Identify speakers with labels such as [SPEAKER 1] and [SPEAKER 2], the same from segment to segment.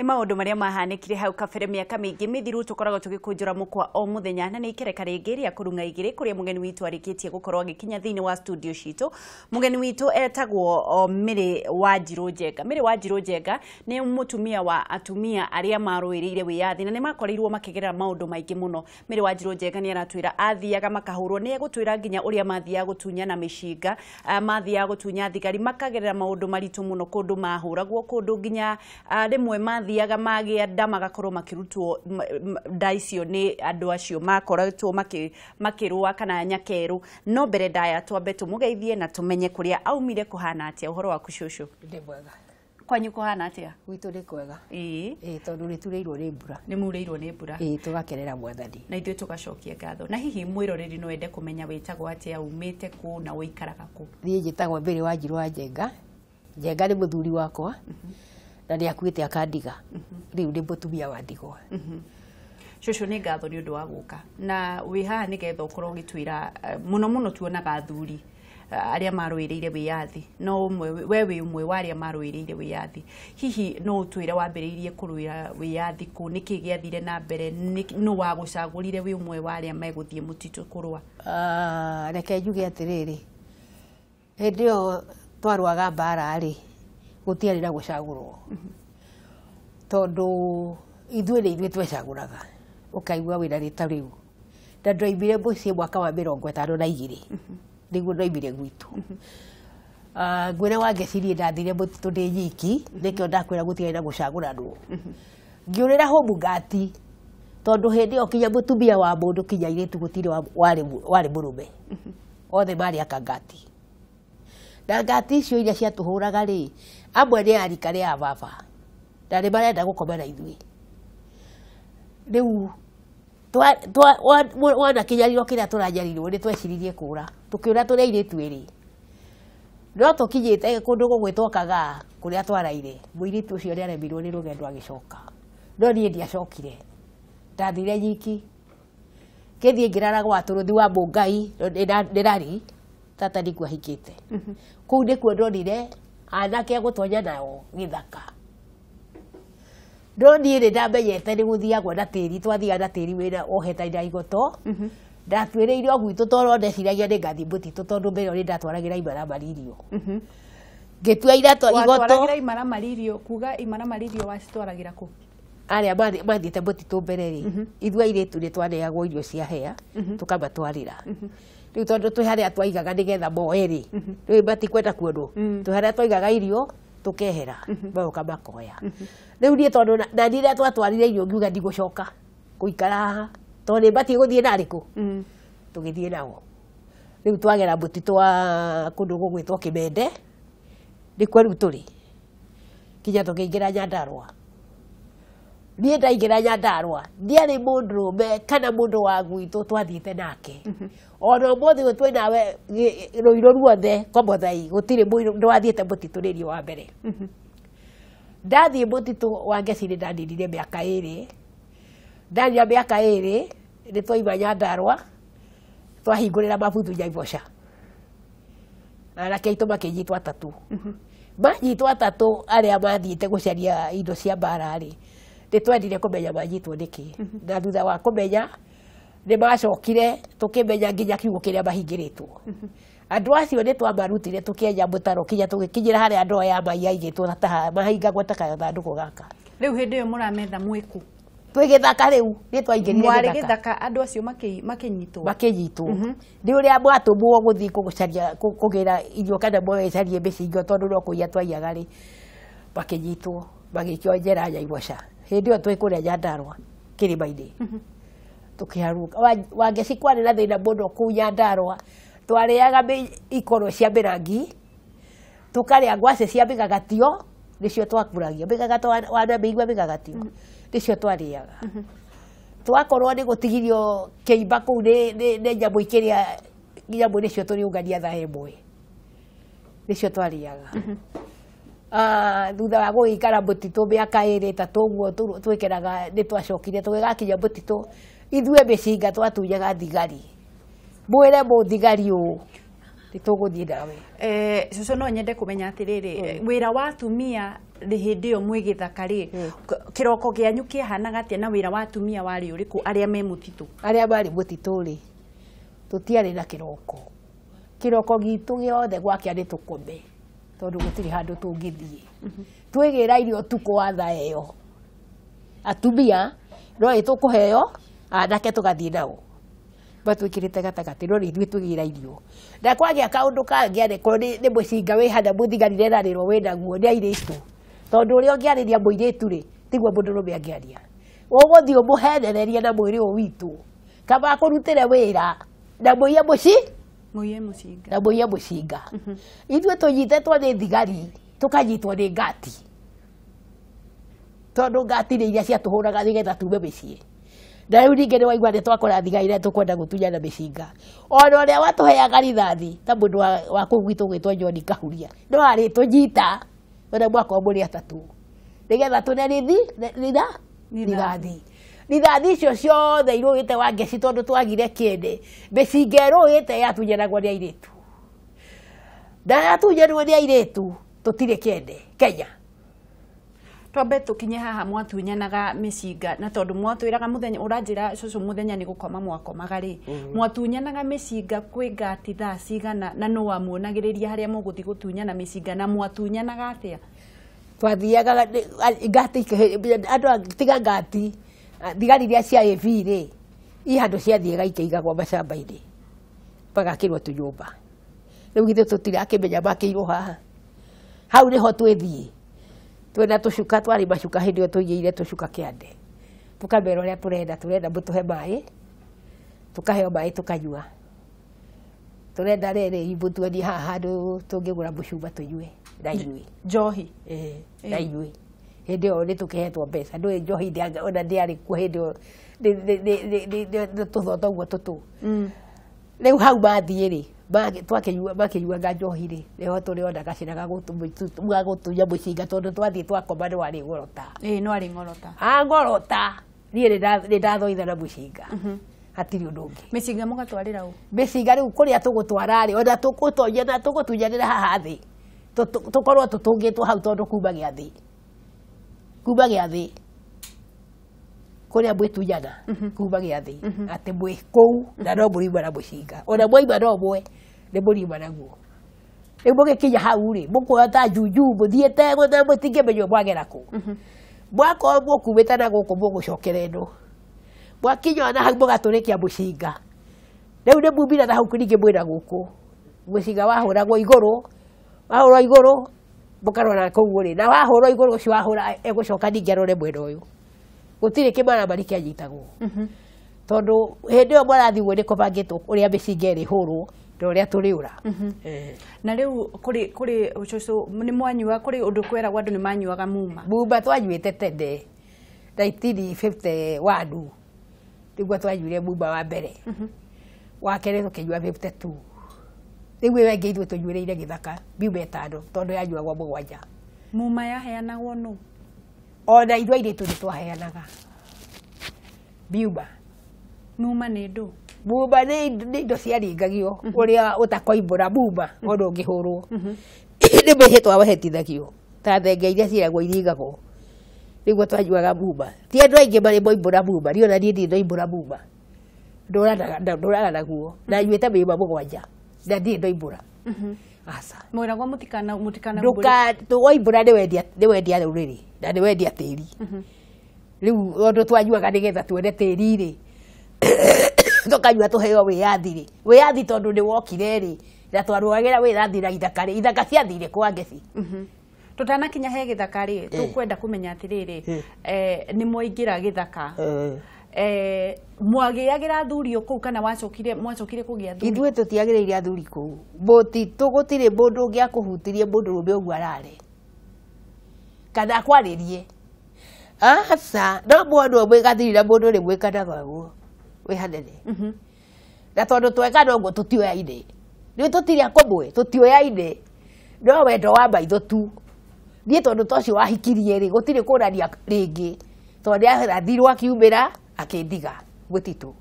[SPEAKER 1] Maũndũ marĩa mahanĩkire hau kabere mĩaka mĩingĩ mĩthiru tũkoragwo tũgĩkũnjũra mũkwa o mũthenya, na nĩ ikereka rĩngĩ rĩa kũrung'a igĩrĩ kũrĩa mũgeni witũ arĩkĩtie gũkorwo agĩkinya thĩinĩ wa studio citũ. Mũgeni witũ etagwo Mary Wanjirũ Njenga. Mary Wanjirũ Njenga nĩ mũtumia wa atumia arĩa marũĩrĩire wĩyathi na nĩ makorirwo makĩgerera maũndũ maingĩ mũno. Mary Wanjirũ Njenga nĩ aratwĩra athiaga makahũrwo, nĩ egũtwĩra nginya ũrĩa mathiaga gũtunyana mĩcinga, mathiaga gũtunya thigari, makagerera maũndũ maritũ mũno, kũndũ mahũragwo, kũndũ nginya rĩmwe mathiaga magĩa nda magakorwo makĩrutwo nda icio nĩ andũ acio makoretwo makĩrũa kana nyakerũ. No mbere ndaya twambe tũmũgeithie na tũmenye kũrĩa aumire kũhana atĩa. Ũhoro waku cũcũ?
[SPEAKER 2] Ndĩ mwega.
[SPEAKER 1] Kwanyu kũhana atĩa?
[SPEAKER 2] Gwitũ nĩ kwega.
[SPEAKER 1] Ĩĩ.
[SPEAKER 2] Ĩĩ, tondũ nĩ turĩirwo nĩ mbura.
[SPEAKER 1] Nĩ murĩirwo nĩ mbura.
[SPEAKER 2] Ĩĩ, tũgakenera Mwathani.
[SPEAKER 1] Na ithuĩ tũgacokia ngatho. Na hihi mwĩroreri no ende kũmenya wĩtagwo atĩa, umĩte kũ na ũikaraga kũ?
[SPEAKER 2] Niĩ njĩtagwo Mary Wanjirũ wa Njenga. Njenga nĩ mũthuri wakwa na nĩ akuĩte akandiga. Rĩu nĩ mũtumia wa ndigwa.
[SPEAKER 1] Cũcũ, nĩ ngatho nĩ ũndũ wa gũka na wĩ haha nĩgetha ũkorwo ũgĩtwĩra, mũno mũno tuonaga athuri arĩa marũĩrĩire wĩyathi, no ũmwe we wĩ ũmwe wa arĩa marũĩrĩire wĩyathi. Hihi no ũtwĩre wambĩrĩirie kũrũĩra wĩyathi kũ, nĩkĩ gĩathire na mbere, nũ wagũcagũrire wĩ ũmwe wa arĩa megũthiĩ mũtitũ kũrũa?
[SPEAKER 2] Reke njuge atĩrĩrĩ, hĩndĩ ĩyo twarũaga mbara rĩ, gũtiarĩ na gũcagũrwo, tondũ ithuĩ nĩ ithuĩ twecagũraga. Ũkaigua wĩna rĩta rĩu, na ndoimire mũciĩ mwaka wa 52 nĩguo ndoimire gwitũ. Ngwĩre Wangeci, ndathire mũtitũ ndĩ nyiki, nĩkĩo ndakwĩra gũtiarĩ na gũcagũranwo. Ngĩũrĩra Home-Ngati, tondũ hĩndĩ ĩyo kinya mũtumia wa mũndũ kinya airĩtu gũtirĩ warĩ mũrũme, othe marĩ akangati. Na ngati icio iria ciatũhũraga rĩ, amwe nĩ a rika rĩa baba na nĩ marenda gũkoma na ithuĩ. Rĩu wona kĩnyariro kĩrĩa tũranyarirwo, nĩ tweciririe kũra, tũkĩũra tũrĩ airĩtu erĩ, no tũkinyĩte kũndũ gũgwĩtwo Kagaa kũrĩa twaraire, mũirĩtu ũcio nĩ aremirwo nĩ rũgendo agĩcoka, no niĩ ndiacokire, ndathire nyiki. Ngĩthiĩ ngĩrara gwa Tũrũthi wa Mũngai nĩ tata nĩkuo ahikĩte. Kũu nĩkuo ndonire anake a gũtonya nao gĩthaka, no niĩ nĩ ndamenyete nĩ gũthiagwo na tĩri, twathiaga na tĩri wĩna wohete na igoto. Ndatwĩrĩire o gwitũ tondũ ndeciragia nĩ ngathiĩ mũtitũ, tondũ mbere ĩyo nĩ ndatwaragĩra imaramari irio. Ngĩtua iratũ igoto.
[SPEAKER 1] Watwaragĩra imaramari irio, kuga imaramari irio wacitwaragĩra kũ?
[SPEAKER 2] Arĩa mathiĩte mũtitũ mbere rĩ, ithuĩ airĩtu nĩ twaneagwo irio cia hea tũkamatwarĩra. Rĩu tondũ twĩ harĩa twaigaga nĩgetha moe rĩ, rĩu matikwenda kuonwo, twĩ harĩa twaigaga irio tũkehera, magoka makoya. Rĩu niĩ tondũ na niĩ rĩrĩa twatwarire irio ngiuga ndigũcoka gũikara haha, tondũ nĩ batiĩ gũthiĩ narĩkũ, tũgĩthiĩ nao. Rĩu twagera mũtitũ wa kũndũ gũgwĩtwo Kĩmende, nĩkuo rĩu tũrĩ kinya tũkĩingĩra Nyandarũa. Niĩ ndaingĩra Nyandarũa ndiarĩ mũndũrũme kana mũndũ wa gwitũ twathiĩte nake. Ona ũmũthĩ ũyũ twĩ nawe Rũirũ ruothe Komothai gũtirĩ mũndũ wathiĩte mũtitũ nĩ niĩ wa mbere. Ndathiĩ mũtitũ wa Ngeci nĩ ndaninire mĩaka 2. Ndanina mĩaka 2 nĩ twaima Nyandarũa, twahingũrĩra mabuthu Nyaivosha, anake aitũ makĩnyitwo atatũ. Manyitwo atatũ arĩa mathiĩte gũcaria indo cia mbara rĩ, nĩ twendire kũmenya manyitwo nĩkĩ, na thutha wa kũmenya nĩ macokire tũkĩmenya nginya kiugo kĩrĩa mahingĩrĩtwo. Andũ acio nĩ twamarutire tũkĩenja mũtaro kinya tũgĩkinyĩra harĩa ndoo ya mai yaigĩtwo, ta mahingagwo ta gathandũkũ gaka.
[SPEAKER 1] Rĩu hĩndĩ ĩyo mũrametha mwĩkũ?
[SPEAKER 2] Twĩ gĩthaka. Rĩu nĩ twaingĩrire
[SPEAKER 1] mwarĩ
[SPEAKER 2] gĩthaka.
[SPEAKER 1] Gĩthaka andũ acio makĩnyitwo?
[SPEAKER 2] Makĩnyitwo nĩ ũrĩa mwatũmwo gũthiĩ gũcaria kũgĩra irio kana mũgĩcarie mĩcinga, tondũ no kũiya twaiyaga rĩ, makĩnyitwo magĩikio njera Nyaivosha. Hĩndĩ ĩyo twĩ kũrĩa Nyandarũa kĩrĩma-inĩ tũkĩharũka. Wangeci kwarĩ na thĩna mũno kũu Nyandarũa. Twarĩaga ikoro cia mĩrangi, tũkarĩa ngwacĩ cia mĩgagatio, nĩcio twakuragia mĩgagato, wanamĩigua mĩgagatio, nĩcio twarĩaga. Twakorwo nĩ gũtigirio kĩimba kũu nĩ nyamũ ikĩrĩa nyamũ, nĩcio tũrĩũngania thaa 1, nĩcio twarĩaga. Thutha wa gũgĩikara mũtitũ mĩaka 2 3 ũguo twĩkĩraga, nĩ twacokire tũgĩgakinya mũtitũ. Ithuĩ mĩcinga twatunyaga thigari, mwĩre mũthigari ũũ. Nĩ tũgũthiĩ nawe.
[SPEAKER 1] Cũcũ no nyende kũmenya atĩrĩrĩ, wĩra wa atumia hĩndĩ ĩyo mwĩ gĩthaka rĩ, kĩroko kĩanyu kĩahanaga atĩa na wĩra wa atumia warĩ ũrĩkũ arĩa me mũtitũ?
[SPEAKER 2] Arĩa marĩ mũtitũ rĩ, tũtiarĩ na kĩroko. Kĩroko gitũ gĩothe gwakĩa nĩ tũkome, tondũ gũtirĩ handũ tũngĩthiĩ. Twĩgĩra irio ũtukũ wa thaa ĩyo. Atumia no ĩ tũkũheo, anake tũgathiĩ nao. Matwĩkĩrĩte gatagatĩ, no nĩ ithuĩ twĩgĩra irio. Na kwagĩa kaũndũ kangĩ angĩkorwo nĩ mũcinga wĩ hana mũthigari rerarĩrwo wĩnaguo nĩ airĩtu. Tondũ ũrĩa ũngĩarĩria mũirĩtu rĩ, tiguo mũndũrũme angĩaria. Ũgũthiĩ ũmũhenererie na mwĩrĩ ũyũ witũ. Kaba akũrutĩre wĩra na mũiye mũci?
[SPEAKER 1] Mũiye mũcinga.
[SPEAKER 2] Na mũiye mũcinga. Ithuĩ tũnyitĩtwo nĩ thigari, tũkanyitwo nĩ ngati. Tondũ ngati nĩ iria ciatũhũraga nĩgetha tume mĩciĩ. Na rĩu ningĩ nĩ waigua nĩ twakora thigari na tũkwenda gũtunyana mĩcinga. Ona ũrĩa watũheaga rithathi ta mũndũ wa kũu gwitũ gwĩtwo John Kahuria, no arĩtũnyita ona mwakorwo mũrĩ atatũ nĩgetha tũne rithathi. Rithathi icio ciothe irũĩte wa ngeci tondũ twagire kĩene, mĩcinga ĩrũĩte yatunyanagwo nĩ airĩtu. Na yatunyanwo nĩ airĩtu tũtirĩ kĩene Kenya.
[SPEAKER 1] Twambe tũkinye haha mwatunyanaga mĩcinga na tondũ mwatwĩraga mũthenya ũranjĩra cũcũ mũthenya nĩ gũkoma mwakomaga rĩ, mwatunyanaga mĩcinga kwĩ ngati thaa cigana na nũ wamuonagĩrĩria harĩa mũgũthiĩ gũtunyana mĩcinga na mwatunyanaga atĩa?
[SPEAKER 2] Twathiaga ngati andũ tiga ngati thigari iria cia AV rĩ, i handũ ciathiaga ikĩigagwo macamba-inĩ magakĩrwo tũnyũmba. Rĩu githĩ tũtirakĩmenya makĩirwo haha. Hau nĩho twĩthiĩ. Twĩna tũcuka, twarĩ macuka hĩndĩ ĩyo tũigĩire tũcuka kĩande. Tũkamera ũrĩa tũrenda, tũrenda mũtũhe maĩ, tũkaheo maĩ tũkanyua. Tũrenda rĩrĩ mũtuonie haha handũ tũngĩgũra mũcuma tũnyue na inyuĩ.
[SPEAKER 1] Njohi.
[SPEAKER 2] Na inyuĩ. Hĩndĩ ĩyo nĩ tũkĩhetwo mbeca, ndũĩ njohi ona ndĩarĩ kuo hĩndĩ ĩyo, nĩ tũthota ũguo tũtũ. Rĩu hau mathiĩ rĩ, makĩnyuaga njohi rĩ, nĩho tũrĩona gacĩra ga gũtunya mũcinga tondũ twathiĩ twakoma nĩ warĩ ng'orota.
[SPEAKER 1] Ĩĩ no arĩ ng'orota.
[SPEAKER 2] Ang'orota, niĩ nĩ ndathoitha na mũcinga. Hatirĩ ũndũ ũngĩ.
[SPEAKER 1] Mĩcinga mũgatwarĩra ũ?
[SPEAKER 2] Mĩcinga rĩu kũrĩa tũgũtwara rĩ, ona tũgũtonya na tũgũtunyanĩra haha thĩ, tũkorwo tũtũngĩtwo hau tondũ kuma gĩathĩ. Kuma gĩathĩ. Kũrĩa mwĩtunyana, kuma gĩathĩ. Atĩ mwĩ kũu na no mũriuma na mũcinga. Ona mwaima no mwe, nĩ mũriuma naguo. Rĩu mũgĩkinya hau rĩ, mũkuoya ta njunju, mũthiĩte mũtingĩmenywo mwagera kũ. Mwakorwo mũkumĩte na gũkũ mũgũcokera ĩno. Mwakinya ona hau mũgatũrĩkia mũcinga. Rĩu nĩ mumire na hau ningĩ mwĩna gũkũ. Mũcinga wahũragwo igũrũ, wahũrwo igũrũ, mũkarora kũu rĩ, na wahũrwo igũrũ ũcio wahũra egũcoka ningĩ arore mwena ũyũ. Gũtirĩ kĩmaramari kĩanyitagwo. Tondũ hĩndĩ ĩyo mũrathiĩ ũguo nĩ kũbangĩtwo ũrĩa mĩcinga ĩrĩhũrwo na ũrĩa tũrĩũra.
[SPEAKER 1] Na rĩu kũrĩ cũcũ nĩ mwanyua, kũrĩ ũndũ kweragwo andũ nĩ manyuaga muma.
[SPEAKER 2] Muma twanyuĩte tene 1951 nĩguo twanyuire muma wa mbere. Wa kerĩ tũkĩnyua 52. Rĩu ĩyo ĩngĩ ithuĩ tũnyuĩrĩire gĩthaka miuma ĩtano tondũ yanyuagwo mũgwanja.
[SPEAKER 1] Muma yaheanagwo nũ?
[SPEAKER 2] Ona ithuĩ airĩtu nĩ twaheanaga miuma.
[SPEAKER 1] Muma nĩ ndũ?
[SPEAKER 2] Muma nĩ indo ciaringagio ũrĩa ũtakoimbũra muma ona ũngĩhũrwo. Nĩ mwĩhĩtwa wahĩtithagio ta thenge iria ciĩragwo iringagwo. Nĩguo twanyuaga muma. Ti andũ aingĩ marĩ moimbũra muma, niĩ ona niĩ ndirĩ ndoimbũra muma. Ndũraga naguo. Ndanyuĩte mĩuma mũgwanja na ndirĩ ndoimbũra. Aca.
[SPEAKER 1] Mwĩragwo mũtikana
[SPEAKER 2] Woimbũra nĩ wendia rũrĩrĩ na nĩ wendia tĩri. Rĩu ũndũ twanyuaga nĩgetha tuone tĩri rĩ, tũkanyua tũheo wĩyathi rĩ. Wĩyathi tondũ nĩ wokire rĩ, na twarũagĩra wĩyathi na ithaka rĩ, ithaka ciathire kwa ngeci.
[SPEAKER 1] Tũtanakinya he gĩthaka rĩ, tũkwenda kũmenya atĩrĩrĩ, nĩ mwaingĩra gĩthaka. Mwagĩagĩra athuri o kũu kana mwacokire kũgĩa athuri?
[SPEAKER 2] Ithuĩ tũtiagĩrĩire athuri kũu. Mũtitũ gũtirĩ mũndũ ũngĩakũhutirie mũndũrũme ũguo arare. Kana akwarĩrie. Aca, no muonwo mwĩgathiri na mũndũ nĩ mwĩkanaga ũguo wĩ hanene. Na tondũ twekana ũguo tũtioyaine. Rĩu tũtirĩ a kũmwe, tũtioyaine. No wendo wa maitho tu. Niĩ tondũ ta ũcio wahikirie rĩ, gũtirĩ kũrania rĩngĩ. Tondũ nĩarathirwo akiumĩra, akĩndiga mũtitũ.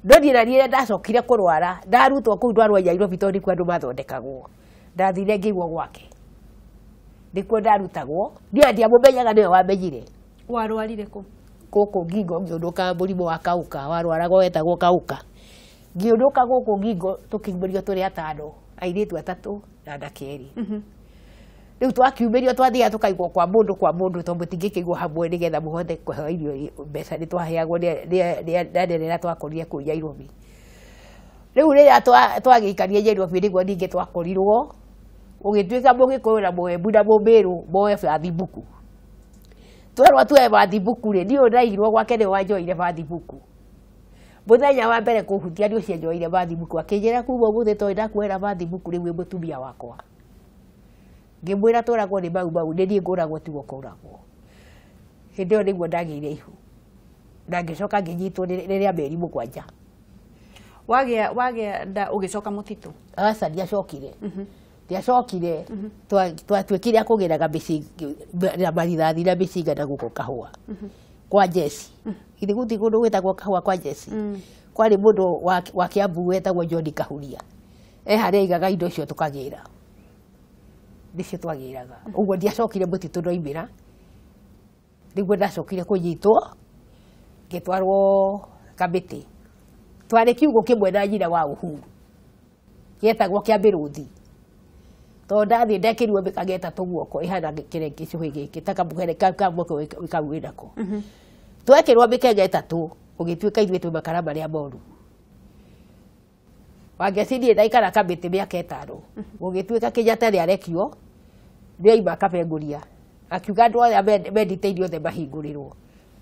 [SPEAKER 2] No niĩ na niĩ ndacokire kũrwara, ndarutwo kũu ndwarwo Nairobi tondũ nĩkuo andũ mathondekagwo. Ndathire ngĩigwo gwake. Nĩkuo ndarutagwo. Niĩ ndiamũmenyaga nĩwe wamenyire.
[SPEAKER 1] Warwarire kũ?
[SPEAKER 2] Gũkũ ngingo ngĩũnũka mũrimũ wa kauka, warwaraga wetagwo kauka. Ngĩũnũka gũkũ ngingo tũkiumĩrio tũrĩ atano, airĩtu atatũ na anake erĩ. Rĩu twakiumĩrio twathiaga tũkaigwo kwa mũndũ kwa mũndũ tondũ mũtingĩkĩigwo hamwe nĩgetha mũhote kũheo irio mbeca nĩ twaheagwo nĩ anene arĩa twakorire kũu Nairobi. Rĩu rĩrĩa twagĩikarire Nairobi nĩguo ningĩ twakorirwo gũgĩtuĩka Mũgĩkũyũ na Mũembu na Mũmĩrũ moe bathimbuku. Twerwo tuoe bathimbuku rĩ, niĩ ũyũ ndaigirwo gwake nĩwe wanjoeire bathimbuku. Mũthenya wa mbere kũhutia nĩ ũcio anjoeire bathimbuku akĩnjĩra kuma ũmũthĩ tondũ ndakuoera bathimbuku rĩu wĩ mũtumia wakwa. Ngĩmwĩra tũragwo nĩ mau mau nĩ niĩ ngũragwo tiwe ũkũragwo. Hĩndĩ ĩyo nĩguo ndagĩire ihu. Na ngĩcoka ngĩnyitwo rĩrĩa mĩeri 7.
[SPEAKER 1] Wagĩa nda ũgĩcoka mũtitũ?
[SPEAKER 2] Aca ndiacokire. Ndiacokire, twatuĩkire a kũgĩraga mĩcinga na marithathi na mĩcinga na gũkũ kahũa. Kwa Jesi. Githĩ gũtirĩ kũndũ gwĩtagwo kahũa kwa Jesi? Kwarĩ mũndũ wa Kiambu wetagwo John Kahuria. E harĩa aigaga indo icio tũkagĩra. Nĩcio twagĩraga. Ũguo ndiacokire mũtitũ ndoimĩra. Nĩguo ndacokire kũnyitwo, ngĩtwarwo Kamĩtĩ. Twarĩ kiugũ kĩmwe na nyina wa Uhuru. Gĩetagwo kĩa mĩrũthi. Tondũ ndathiĩ ndekĩrirwo mĩkage ĩtatũ guoko ĩhana kĩrĩa gĩcũhĩ gĩkĩ ta kamũkere kamwe kau wĩnako. Twekĩrwo mĩkege ĩtatũ gũgĩtuĩka ithuĩ twĩ makara marĩa moru. Wangeci niĩ ndaikara Kamĩtĩ mĩaka 5. Gũgĩtuĩka Kenyatta nĩarekio, nĩaima Kabenguria. Akiuga andũ arĩa menditĩirio othe mahingũrĩrwo.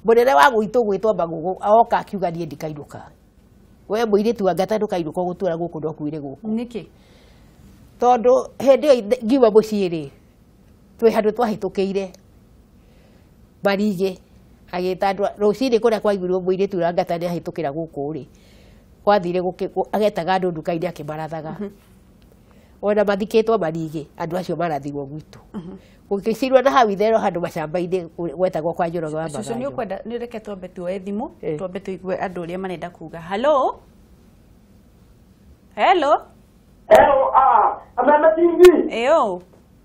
[SPEAKER 2] Mũnene wa gwitũ gwĩtwo Magogo oka akiuga niĩ ndikainũka. We mũirĩtu wa Ngata ndũkainũka ũgũtũra gũkũ no kuire gũkũ.
[SPEAKER 1] Nĩkĩ?
[SPEAKER 2] Tondũ hĩndĩ ĩyo ngiuma mũciĩ rĩ, twĩ handũ twahĩtũkĩire Marigĩ agĩta andũ rũcinĩ kũrĩa kwaiguirwo mũirĩtu wa Ngata nĩahĩtũkĩra gũkũ rĩ, gwathire agetaga andũ nduka-inĩ akĩmarathaga. Ona mathikĩtwo Marigĩ andũ acio marathirwo gwitũ. Gũgĩcirwo na hau itherero handũ macamba-inĩ gwetagwo kwa Njoroge wa
[SPEAKER 1] Cũcũ nĩ
[SPEAKER 2] Maganjo.
[SPEAKER 1] ũkwenda nĩ reke twambe tuoe thimũ, twambe tũigue andũ ũrĩa marenda kuga. Hello? Hello?
[SPEAKER 3] Hello, Ameme TV.
[SPEAKER 1] Ĩyo.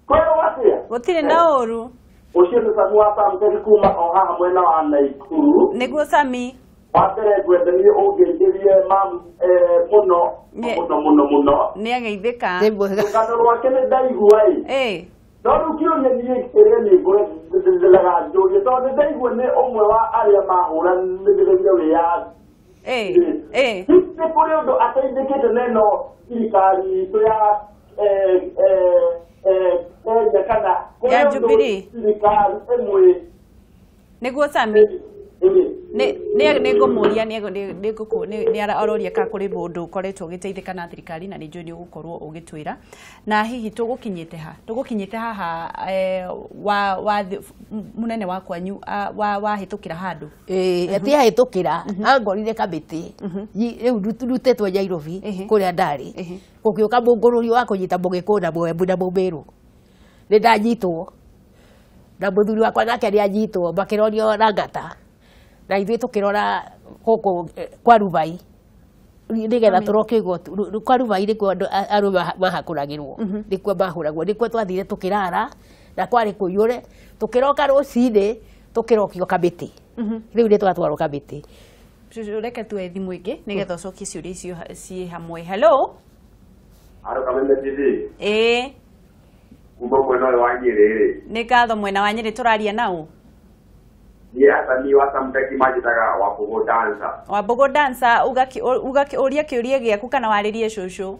[SPEAKER 3] Kwĩrwo atĩa?
[SPEAKER 1] Gũtirĩ na ũru.
[SPEAKER 3] Ũcio nĩ Sami wa Samtech kuma o haha mwena wa Naikuru.
[SPEAKER 1] Nĩguo Sami.
[SPEAKER 3] Wa mbere ngwenda niĩ ũngeithĩrie mamu mũno mũno mũno mũno.
[SPEAKER 1] Nĩ ageithĩka.
[SPEAKER 3] Rũgano rwake nĩ ndaigua ĩ. No rĩu kĩũria niĩ kĩrĩa niĩ ngwethaga njũrie tondũ nĩ ndaigua nĩ ũmwe wa arĩa mahũranĩrĩire wĩyathi. Nĩ kũrĩ ũndũ ateithĩkĩte na ĩno thirikari itũ ya Kenya kana
[SPEAKER 1] ya Jubilee
[SPEAKER 3] thirikari ĩmwe.
[SPEAKER 1] Nĩguo Sami. Nĩ ngũmũria nĩ aroria kana kũrĩ mũndũ ũkoretwo ũgĩteithĩka na thirikari na nĩ njũĩ nĩ ũgũkorwo ũgĩtwĩra. Na hihi tũgũkinyĩte ha? Tũgũkinyĩte haha wa mũnene wa kwanyu wahĩtũkĩra handũ?
[SPEAKER 2] Atiahĩtũkĩra angorire Kamĩtĩ. Rĩu ndutĩtwo Nairobi kũrĩa ndarĩ. Gũgĩũka mũngũrũri wa kũnyita Mũgĩkũyũ na Mũembu na Mũmĩrũ. Nĩ ndanyitwo. Na mũthuri wakwa nake nĩanyitwo makĩrorio Lang'ata. Na ithuĩ tũkĩrora gũkũ kwa Rubai nĩgetha tũroke igoti kwa Rubai nĩkuo andũ arũme mahakũragĩrwo nĩkuo mahũragwo nĩkuo twathire tũkĩrara na kwarĩ kũiyũre tũkĩroka rũcinĩ tũkĩrokio Kamĩtĩ. Rĩu nĩ twatwarwo Kamĩtĩ.
[SPEAKER 1] Reke tuoe thimũ ĩngĩ nĩgetha ũcokie ciũria icio ciĩ hamwe. Hello?
[SPEAKER 4] Aro Kameme TV.
[SPEAKER 1] Ĩĩ.
[SPEAKER 4] Kuma mwena ũyũ wa Nyĩrĩ rĩ.
[SPEAKER 1] Nĩ ngatho mwena wa Nyĩrĩ tũraria nao.
[SPEAKER 4] Niĩ Hasani wa Samtech manjĩtaga Wambũgũ Dancer.
[SPEAKER 1] Wambũgũ Dancer, ũria kĩũria gĩaku kana warĩrie cũcũ?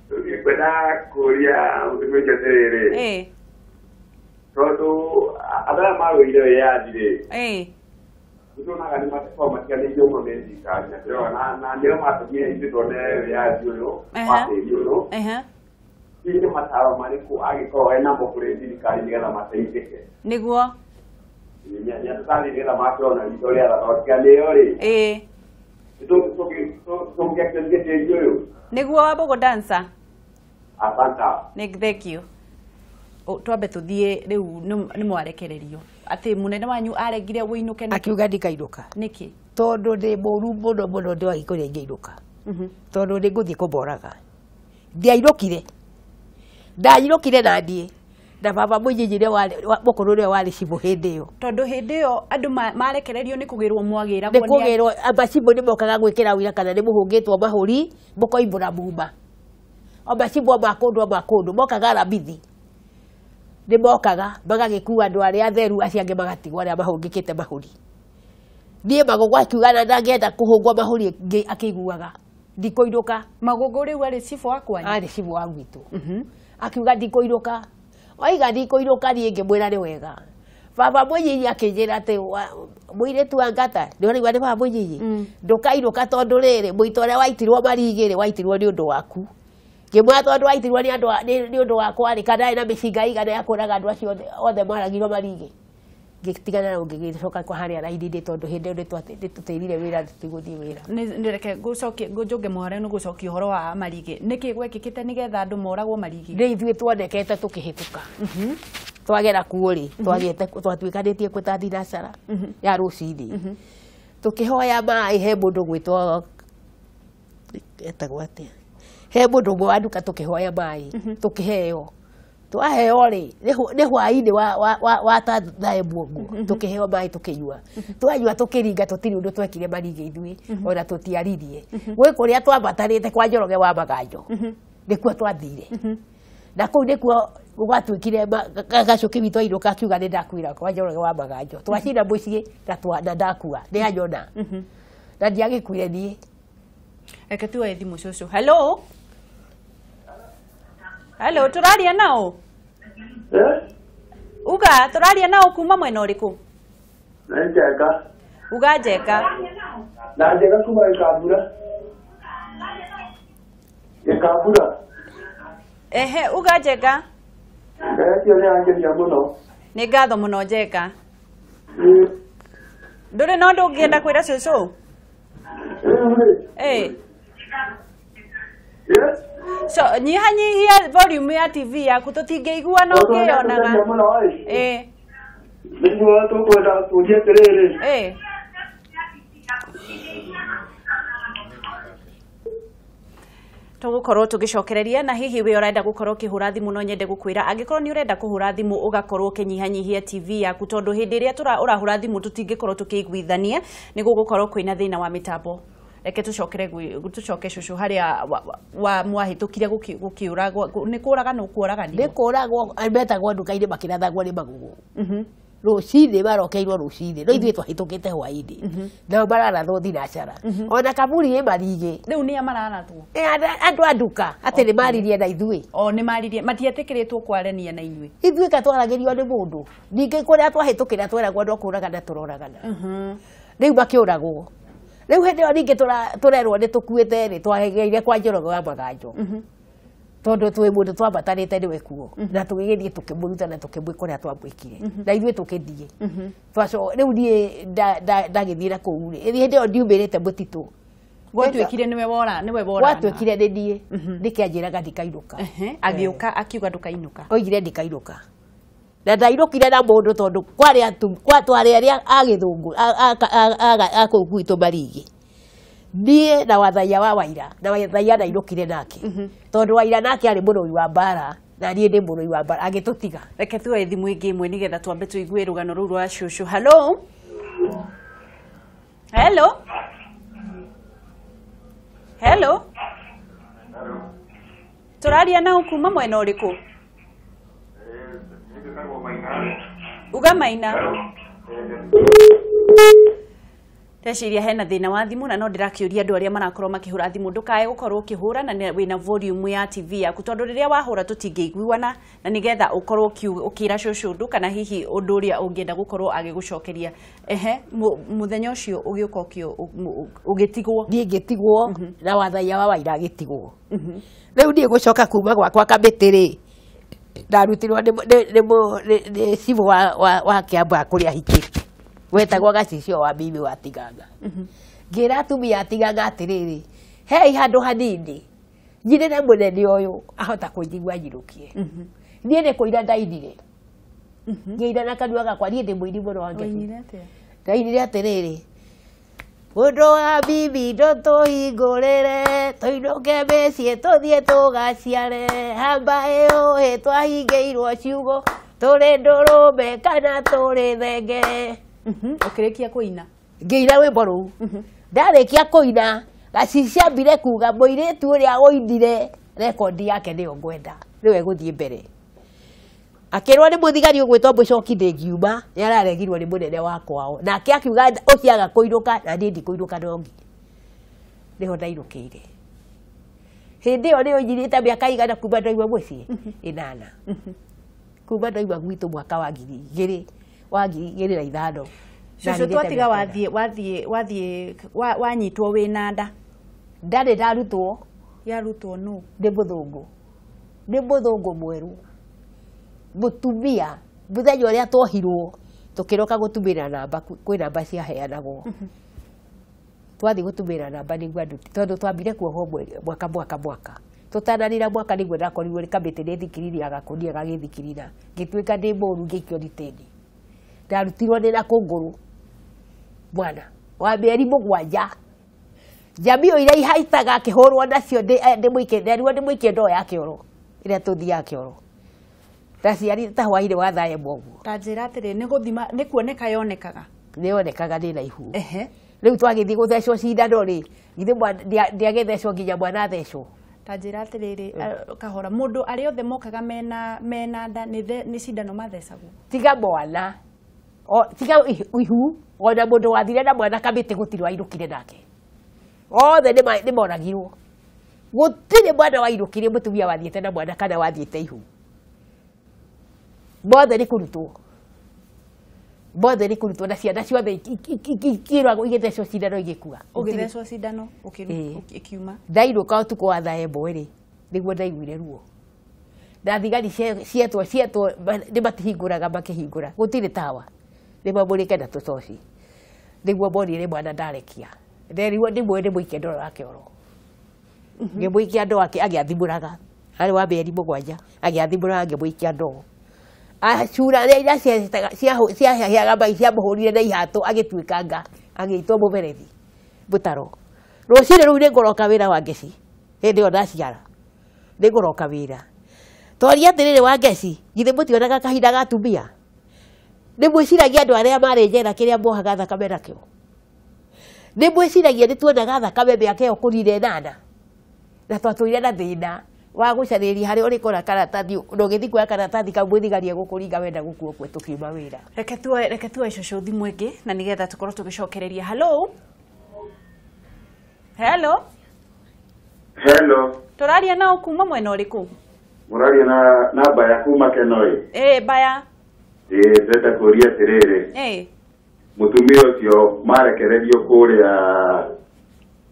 [SPEAKER 4] Ngwenda kũria mũtumia ũcio atĩrĩrĩ. Tondũ andũ aya marũire wĩyathi rĩ. Nĩtuonaga nĩ makoragwo matiganĩirio mũno nĩ thirikari na tũrona na nĩo matũmire ithuĩ tuone wĩyathi ũyũ wa tĩri ũyũ. Hihi nĩ mataro marĩkũ angĩkorwo enamo kũrĩ thirikari nĩgetha mateithĩke?
[SPEAKER 1] Nĩguo.
[SPEAKER 4] Nĩatũtarĩrie nĩgetha makĩrona ritho rĩa tha tondũ tiga nĩo rĩ. Tũngĩakĩrire tĩri ũyũ.
[SPEAKER 1] Nĩguo Wambũgũ Dancer.
[SPEAKER 4] Asante.
[SPEAKER 1] Nĩ thank you. Twambe tũthiĩ rĩu nĩ mwarekererio. Atĩ mũnene wanyu aregire wũinũke nĩkĩ?
[SPEAKER 2] Akiuga ndikainũka.
[SPEAKER 1] Nĩkĩ?
[SPEAKER 2] Tondũ ndĩ mũru mũno mũno ndĩwagi kũrĩa ingĩinũka. Tondũ nĩ ngũthiĩ kũmoraga. Ndiainũkire. Ndainũkire na niĩ. Na baba mũnyinyi mũkũrũ nĩwe warĩ cibũ hĩndĩ ĩyo.
[SPEAKER 1] Tondũ hĩndĩ ĩyo andũ marekererio nĩ kũgĩrwo mwagĩragwo.
[SPEAKER 2] Nĩ kũgĩrwo, macibũ nĩ mokaga gwĩkĩra wĩra kana nĩ mũhũngĩtwo mahũri, mũkoimbũra muma. O macibũ ma kũndũ ma kũndũ mokaga Ramithi. Nĩ mokaga magagĩkua andũ arĩa atheru, acio angĩ magatigwo arĩa mahũngĩkĩte mahũri. Niĩ Magogo akiuga na ndangĩenda kũhũngwo mahũri akĩiguaga. Ndikũinũka.
[SPEAKER 1] Magogo rĩu arĩ cibũ wa kwanyu?
[SPEAKER 2] Arĩ cibũ wa gwitũ. Akiuga ndikũinũka. Oiga ndikũinũka niĩ ngĩmwĩra nĩ wega. Baba mũnyinyi akĩnjĩra atĩ mũirĩtu wa ngata, nĩ ũraigua nĩ baba mũnyinyi? Ndũkainũka tondũ rĩrĩ, mũito ũrĩa waitirwo marigĩ rĩ, waitirwo nĩ ũndũ waku. Ngĩmwĩra tondũ waitirwo nĩ ũndũ wakwa rĩ, kana na mĩcinga igana ya kũraga andũ acio othe maragirwo marigĩ. Ngĩtigana na ngĩgĩcoka kwa harĩa raini-inĩ tondũ hĩndĩ ĩyo nĩtũtĩrire wĩra tũtigũthiĩ wĩra.
[SPEAKER 1] Nĩ reke ngũcokie ngũnjũnge mũhare nĩ gũcokia ũhoro wa marigĩ. Nĩkĩ gwekĩkĩte nĩgetha andũ moragwo marigĩ?
[SPEAKER 2] Nĩ ithuĩ tuonekete tũkĩhĩtũka. Twagera kuo rĩ, twagĩte twatuĩkanĩtie kwĩ ta thinacara ya rũcinĩ. Tũkĩhoya maĩ he mũndũ gwĩtwo etagwo atĩa? He mũndũ ũmwe wa nduka tũkĩhoya maĩ, tũkĩheo. Twaheo rĩ, nĩ hwaĩ-inĩ wa ta thaa ĩmwe ũguo, tũkĩheo maĩ tũkĩnyua. Twanyua tũkĩringa tũtirĩ ũndũ twekire marigĩ ithuĩ, ona tũtiaririe. Gwĩ kũrĩa twambatarĩte kwa Njoroge wa Maganjo, nĩkuo twathire. Na kũu nĩkuo gwatuĩkire gacũkĩ witũ ainũka akiuga nĩ ndakuĩra kwa Njoroge wa Maganjo. Twacina mũciĩ na ndakua, nĩ anyona. Na ndiagĩkuire niĩ.
[SPEAKER 1] Reke tuoe thimũ cũcũ. Hello? Hello, tũraria nao? Uga, tũraria nao kuma mwena ũrĩkũ?
[SPEAKER 3] Nĩ Njenga.
[SPEAKER 1] Uga Njenga.
[SPEAKER 3] Na Njenga kuma Gĩkambura. Gĩkambura.
[SPEAKER 1] Ehe, uga Njenga.
[SPEAKER 3] Nderetio nĩ yangenia mũno.
[SPEAKER 1] Nĩ ngatho mũno Njenga. Ndũrĩ na ũndũ ũngĩenda kwĩra cũcũ? So, nyihanyihia volume ya TV yaku tũtingĩigua no ũngĩyonaga.
[SPEAKER 3] Nĩguo tũkwenda kũria atĩrĩrĩ.
[SPEAKER 1] Tũgũkorwo tũgĩcokereria na hihi we ũrenda gũkorwo ũkĩhũra thimũ no nyende gũkwĩra angĩkorwo nĩ ũrenda kũhũra thimũ ũgakorwo ũkĩnyihanyihia TV yaku tondũ hĩndĩ ĩrĩa ũrahũra thimũ tũtingĩkorwo tũkĩiguithania nĩ gũgũkorwo kwĩna thĩna wa mĩtambo. Reke tũcokere tũcoke cũcũ harĩa mwahĩtũkire gũkĩũragwo nĩ kũraga no kũraganio.
[SPEAKER 2] Nĩ kũragwo metagwo nduka-inĩ makĩrathagwo nĩ magugu. Rũcinĩ marokeirwo rũcinĩ no ithuĩ twahĩtũkĩte hwaĩ-inĩ. Nao mararathwo thinacara. Ona kaburi ĩ marigĩ.
[SPEAKER 1] Rĩu nĩa mararathwo?
[SPEAKER 2] Andũ a nduka atĩ nĩ maririe na ithuĩ.
[SPEAKER 1] O nĩ maririe matietĩkĩrĩtwo kwarania na inyuĩ.
[SPEAKER 2] Ithuĩ ka twaragĩrio nĩ mũndũ. Ningĩ kũrĩa twahĩtũkĩra tweragwo no kũragana tũroragana. Rĩu makĩũragwo. Rĩu hĩndĩ ĩyo ningĩ tũrerwo nĩ tũkuĩte rĩ, twageire kwa Njoroge wa Maganjo. Tondũ twĩ mũndũ twambatarĩte nĩwe kuo. Na tũgĩgĩthiĩ tũkĩmũruta na tũkĩmwĩka ũrĩa twamwĩkire. Na ithuĩ tũkĩthiĩ. Rĩu niĩ ndagĩthiĩ na kũu rĩ, hĩndĩ ĩyo ndiumĩrĩte mũtitũ.
[SPEAKER 1] Gwatuĩkire nĩwe wora, nĩwe wora.
[SPEAKER 2] Gwatuĩkire nĩ niĩ. Nĩkĩ anjĩraga ndikainũka.
[SPEAKER 1] Agĩũka akiuga ndũkainũka.
[SPEAKER 2] Oigire ndikainũka. Na ndainũkire na mũndũ tondũ kwarĩ twarĩ arĩa a gĩthũngũ a kũu gwitũ Marigĩ. Niĩ na Wathaiya wa Waira, na Wathaiya ndainũkire nake. Tondũ Waira nake arĩ mũrũi wa mbara, na niĩ ndĩ mũrũi wa mbara, agĩtũtiga.
[SPEAKER 1] Reke tuoe thimũ ĩngĩ ĩmwe nĩgetha twambe tũigue rũgano rũu rwa cũcũ. Hello? Hello? Hello? Tũraria nao kuma mwena ũrĩkũ? Uga Maina. Ndeciria hena thĩna wa thimũ na no ndĩrakĩũria andũ arĩa marakorwo makĩhũra thimũ ndũkae gũkorwo ũkĩhũra na wĩna volume ya TV yaku tondũ rĩrĩa wahũra tũtingĩiguana na nĩgetha ũkorwo ũkĩra cũcũ ũndũ kana hihi ũndũ ũrĩa ũngĩenda gũkorwo agĩgũcokeria. Ehe, mũthenya ũcio ũgĩũka ũgĩtigwo.
[SPEAKER 2] Niĩ ngĩtigwo na Wathaiya wa Waira agĩtigwo. Rĩu niĩ gũcoka kuma gwakwa Kamĩtĩ rĩ, ndarutirwo nĩ cibũ wa Kĩambaa kũrĩa hikĩte. Wetagwo Gacicio wa Mimi wa Tiganga. Ngĩra atumia a Tiganga atĩrĩrĩ, hei handũ hanini nyinĩre mũnene ũyũ ahota kũnjigua nyinũkie. Niĩ nĩ kũina ndainire. Ngĩina na kanua gakwa, niĩ ndĩ mũini mũno wa Ngebi. Ndainire atĩrĩrĩ, Mũndũ wa bibi ndũtũhingũrĩre tũinũke mĩciĩ tũthiĩ tũgaciare hamba ĩyo twahingĩirwo ciugo tũrĩ ndũrũme kana tũrĩ thenge.
[SPEAKER 1] Ũkĩrĩkia kũina
[SPEAKER 2] ngĩina rwĩmbo rũu ndarĩkia kũina Gacicio ambire kuga mũirĩtu ũrĩa ũinire rekondi yake nĩyo ngwenda nĩwe gũthiĩ mbere. Akĩrwo nĩ mũthigari ũgwĩtwo Mũcoki ndĩngiuma nĩ araregirwo nĩ mũnene wa kwao nake akiuga ũcio aga kũinũka na niĩ ndikũinũka nongi. Nĩho ndainũkĩire. Hĩndĩ ĩyo nĩyo nyirĩte mĩaka igana kuma ndaigua mũciĩ 8 kuma ndaigua gwitũ mwaka wa 2005.
[SPEAKER 1] Cũcũ twatiga wathiĩ wanyitwo wĩna nda.
[SPEAKER 2] Ndarĩ ndarutwo.
[SPEAKER 1] Yarutwo nũ?
[SPEAKER 2] Nĩ mũthũngũ. Nĩ mũthũngũ mwerũ. Mũtumia mũthenya ũrĩa twohirwo tũkĩroka gũtumĩra namba kwĩ namba ciaheanagwo. Twathiĩ gũtumĩra namba nĩguo andũ tondũ twambire kuohwo mwaka mwaka mwaka. Tũtananĩra mwaka nĩguo ndakorirwo kamĩtĩ nĩ thikiriria agakũnia gagĩthikirira. Ngĩtuĩka ndĩ mũru ngĩikio ritĩni. Ndarutirwo ndĩ na kũngũrũ mwana wa mĩeri 7. Njamio iria ihaitaga akĩhũrwo nacio ndĩmũikie nderirwo ndĩmũikie ndoo ya kĩoro ĩrĩa tũthiaga kĩoro. Ndaciarire ta hwainĩ wa thaa ĩmwe ũguo.
[SPEAKER 1] Ta njĩra atĩrĩ nĩ gũthima nĩ kuoneka yonekaga?
[SPEAKER 2] Nĩ yonekaga ndĩ na ihu. Rĩu twagĩthiĩ gũthecwo cindano rĩ githĩ ndiagĩthecwo nginya mwana athecwo.
[SPEAKER 1] Ta njĩra atĩrĩrĩ kahora mũndũ arĩa othe mokaga mena nda nĩ cindano mathecagwo?
[SPEAKER 2] Tiga mwana tiga ihu ona mũndũ wathire na mwana kamĩtĩ gũtirĩ wainũkire nake. Othe nĩ moragirwo. Gũtirĩ mwana wainũkire mũtumia wathiĩte na mwana kana wathiĩte ihu. Mothe nĩ kũrutwo. Mothe nĩ kũrutwo na ciana ciothe ikĩragwo igĩthecwo cindano igĩkua.
[SPEAKER 1] Ũgĩthecwo cindano ĩkiuma.
[SPEAKER 2] Ndainũka ũtukũ wa thaa 1 rĩ nĩguo ndaiguire ruo. Na thigari cietwo nĩ matihingũraga makĩhingũra gũtirĩ tawa nĩ mamũrĩke na tũtoci nĩguo monire mwana ndarekia. Nderirwo ndĩmũĩ ndĩmũikie ndoro ya kĩoro. Ngĩmũikia ndoo agĩathimũraga arĩ wa mĩeri 7 agĩathimũraga ngĩmũikia ndoo. Acura iria ciahĩaga mai ciamũhũrire na ihatũ agĩtuĩkanga agĩitwo mũberethi mũtaro. Rũcinĩ rũu nĩngũroka wĩra wa Ngeci hĩndĩ ĩyo ndaciara nĩngũroka wĩra. Twaria atĩrĩrĩ wa Ngeci githĩ mũtionaga kahinda ga atumia? Nĩ mwĩciragia andũ arĩa marĩ njera kĩrĩa mohaga thakame nakĩo? Nĩ mwĩciragia nĩ tuonaga thakame mĩaka ĩyo kũrire 8 na twatũire na thĩna wa gũcarĩria harĩa ũrĩkora karatathi na ũgĩthiĩ kuoya karatathi kau mũthigari egũkũringa wenda gũkua ũkue tũkiuma wĩra.
[SPEAKER 1] Reke tuoe cũcũ thimũ ĩngĩ na nĩgetha tũkorwo tũgĩcokereria. Hello. Hello.
[SPEAKER 4] Hello.
[SPEAKER 1] Tũraria nao kuma mwena ũrĩkũ?
[SPEAKER 4] Mũraria na Baya kuma Kenoi.
[SPEAKER 1] Baya.
[SPEAKER 4] Ndĩrenda kũria atĩrĩrĩ. Mũtumia ũcio marekererio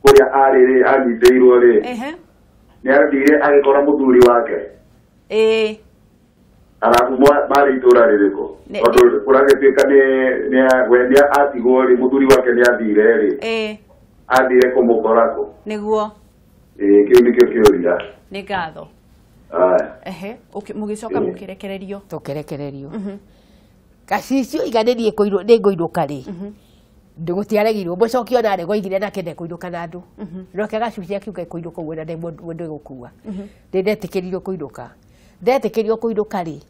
[SPEAKER 4] kũrĩa arĩ rĩ anyitĩirwo rĩ. Nĩ athire agĩkora mũthuri wake. Arabu marĩ itũra rĩrĩkũ? Tondũ kũragĩtuĩka we nĩ atigwo rĩ mũthuri wake nĩ athire rĩ. Athire kũmũkora kũ?
[SPEAKER 1] Nĩguo.
[SPEAKER 4] Kĩu nĩkĩo kĩũria.
[SPEAKER 1] Nĩ ngatho. Mũgĩcoka mũkĩrekererio.
[SPEAKER 2] Tũkĩrekererio. Gacicio iga nĩ niĩ nĩngũinũka rĩ gũtiaregirwo mũcoki ona arĩ goigire nake ndekũinũka na andũ. Nake Gacicio akiuga kũinũka ũguo na ndegũkua. Nĩ ndetĩkĩririo kũinũka. Ndetĩkĩrio kũinũka rĩ